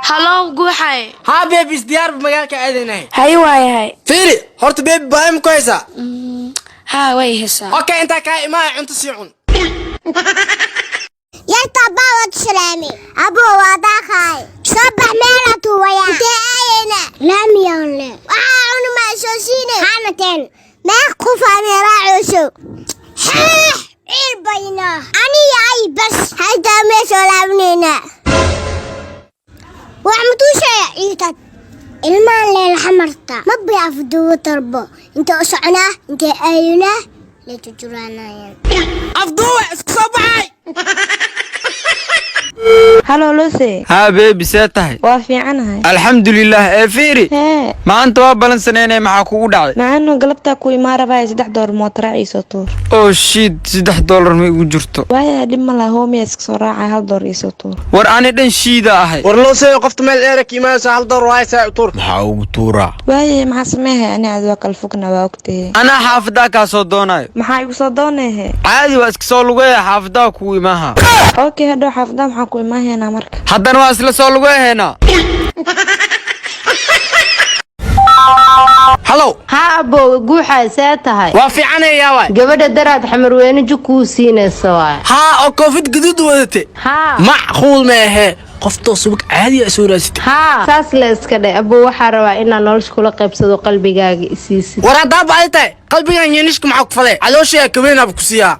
Hello, guuxay. Haa baby, isdiyaar, magaalka aadaynay. Hay, waayahay. Fiiri horta baby, baahi ma ku haysaa? Haa, way haysaa. Okay, intaa kaa imaaya cunto sii cun. Yarta baa wad salaami abo, waa daaqaay, soo bax, meela tuwaya. Intee aayeyna? Laamiyan le waxaa cunuma soo siine haanateen meeq qofaa meeraacooso xeex ciil bayna aniya ay bas haytaa meesoo laabnayna. Wax matuushaya ciitad ilmahan leela xamarta ma bay afduubo tarbo. Inta u soconaa, intee aayunaa leetujuraanayaan. Afduuwe isku soo baxay. Hello, Lose. Haa baby, see tahay? Waa fiicanahay. Alxamdulilah. Ee fiiri. Hee. Maanta waa balansaneynaya, maxaa kugu dhacday? Macaano, galabtaa ku imaa rabaya, $3 mootaraac iisoo tuur. Oo shit, $3 ma igu jirto. Waayaha, dhib ma laha, hoomiya iska soo raacay, $1 iisoo tuur. War ani dhan shiida ahay. War loo seeyo qofta meel dheera ka imaanaysa, $1 waaysaa, tuur. Maxaa ugu tuuraa? Waayahe, maxaa sameehay? Ani aad waa kala fogna, waa ogtahe. Anaa xaafadaa kaa soo doonayo. Maxaa igu soo doonahe? Caadi, waa iska soo lugeeya, xaafadaa kugu imaaha. Okay, hadhow xaafadaa maxaa ku imaahaynaa marka? Haddana waa isla soo lugeehaynaa. Hello. Haa aboowe, guuxaa, see tahay? Waa fiicanayaa waay. Gabadha daraad Xamarweyne jug kuu siinaysa waay. Haa, oo koofid gaduud wadate? Haa. Macquul ma ahee, qoftoo subag caadiya soo raasitay. Haa, saas la iska dhe aboo, waxaa rabaa inaa nolosha kula qaybsado, qalbigaaga isiisid. War haddaaba ay tahay qalbigan yeynishka, maxaa ku falay? Calooshayaa kaweynaaba ku siiyaa.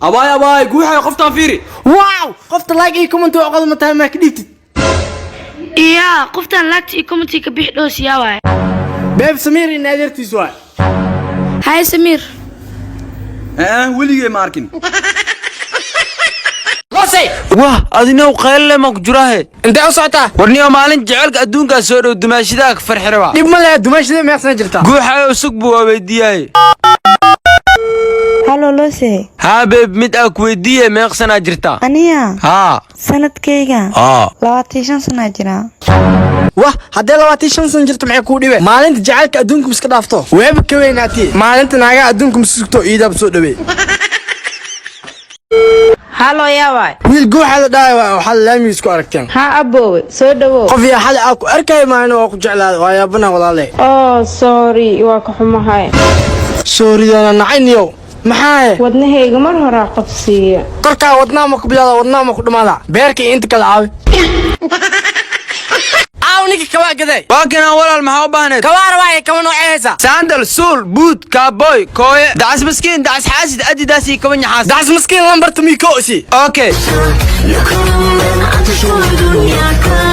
Abaay, abaay, guuxay, qoftaan fiiri. Wow, qofta like iyo comment waa qodma tahay, maa ka dhiibtid? Iyaa, qoftaan like-ta iyo comment-i ka bixi dhoosiyaa waay. Babe, Samiir in adeertiis waay. Hay, Samiir. Ee weligay ma arkin. Losey. Wah, adinow qaylale ma ku juraahe? Intee u socotaa? Warniyo, maalin jecelka adduunkaa soo dhow, dumaashidaa ka farxiraba. Dhib ma lehe, dumaashada meeqsana jirtaa? Guuxayow, sug buu waa weydiiyaye. Hello, Lose. Haa babe, mid aa ku weydiiye, meeqsanaa jirtaa? Aniya? Haa. Sanadkayga? Haa. 25 sanaa jiraa. Wah, haddee 25 san jirto, maxay kuu dhibe? Maalinta jacaylka adduunka miska dhaafto, weeba ka weynaatee. Maalinta naagaha adduunka ma sugto, iidaaba soo dhawey. Hello, yaa waay? Wiil guuxaada dhahay waay, waxaad laamiga isku aragteen. Haa aboowe, soo dhawow. Qof yaa xali aa ku arkay maalin, waa ku jeclaada, waa yaabana walaale. Oo sorry, waa ka xumahay. Sorry-dana nacayniyow, maxaa? Wadnahayga mar horaa qof siiya. Korkaa wadnaha ma ku bilaada, wadnaha ma ku dhamaada? Beerka iyo inta kale caawi, aaw ninka kabaa gaday. Waa kanaan walaal, maxaa u baahneed? Kabaa rabaaye, kaba noocee haysaa? Sandal, suul, buud, cowboy, kooye, dacas maskiin, dacas xaasid, Adidas iyo kaba nyaxaas. Dacas maskiin lambarta miiko si. Okay,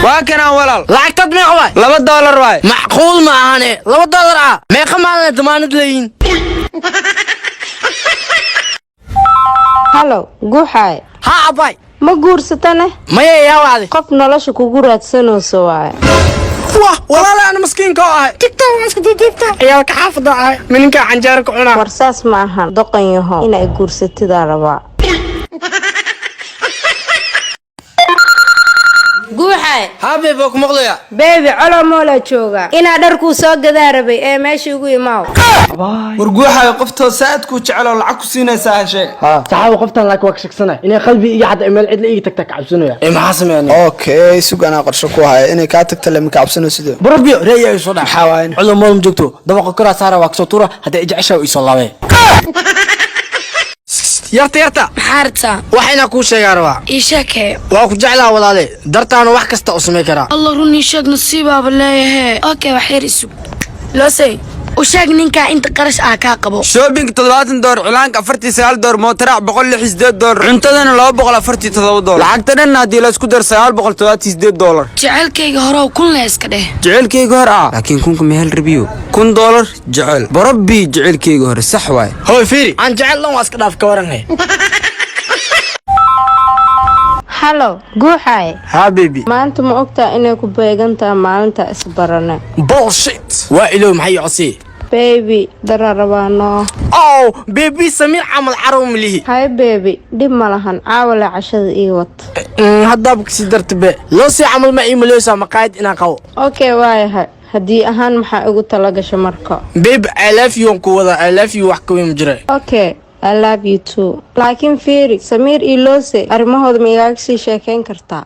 waa kanaan walaal. Lacagtad meeqa waay? $2 waay. Macquul ma ahane, $2 ah meeqa maalina damaanad leeyihin? Hello, guuxaay. Haa abay. Ma guursatane? Maya, yaa wacday? Qof nolosha kugu raadsanayso waay. Wah walaala, ana maskiinka oo ahay, TikTok waan iska duuduubta, ciyaalka xaafada ahay, mininka canjeero ku cunaa. War saas ma ahan, doqon yaho, inay guursatidaa rabaa. Guuxaay. Haa babe, waa ku maqlaya. Baby, colo moolaa jooga, inaa dharkuu soo gadaa rabay, ee meesha igu imaaw. War guuxayo, qoftoo saa'id kuu jecel oo lacag ku siinaysaa heshee. Saxaabi, qoftan laakiin waa ka shaksana inay qalbi iga xadda, meel cidla iga tagta ka cabsanaya, ee maxaa sameeyaa? Okay, sug, anaa qorshe ku haya inay kaa tagta lama ka cabsano sidoo. Barabbiyo reeya ay soo dhac. Maxaa waaye? Cudur mool ma joogto, dabaqa koraa saara, waa kasoo tuura, hadday ijeceshaa isoo laabee. Yarta, yarta. Maxaa rabtaa? Wax inaa kuu sheegaa rabaa. Ii sheekee. Waa ku jeclaa walaale, dartaana wax kasta u samay karaa. Allah, run ii sheeg, nasiibaaba leeyahe. Okay, wax yar isug. Losey, u sheeg ninkaa inta qarash ah kaa qabo. Shopping $70, cilaanka $49, mootaraac $168, cuntadana $247. Lacagta dhan haddii la isku daro $978. Jecelkayga horow, kun le iska dheh. Jecelkayga hor ah, laakiin kunka mehel rabiyo, $1000 jecel barabbi, jecelkayga hore sax waay. Hooy fiiri, aan jecel dhan waa iska dhaaf, ka waran he? Hello, guuxaay. Haa baby. Maanta ma ogtaa inay ku beegantaha maalinta isbarane? Bullshit, waa ilow, maxay ii codsiye? Baby, dara rabaanoo. Oh baby, Samiir camal carow malihi. Hay baby, dhib ma lahan, caawale cashada ii wad. Haddaaba kasii darta be, loo sii camal ma ii maleysaa maqaayad inaan qabo. Okay, waayahay, haddii ahaan maxaa igu tala gasha marka? Babe, I love you aan ku wada, I love you, wax ka weyn ma jira. Okay, I love you too, laakiin fiiri, Samiir iyo Loose arrimahooda ma igaaga sii sheekayn kartaa?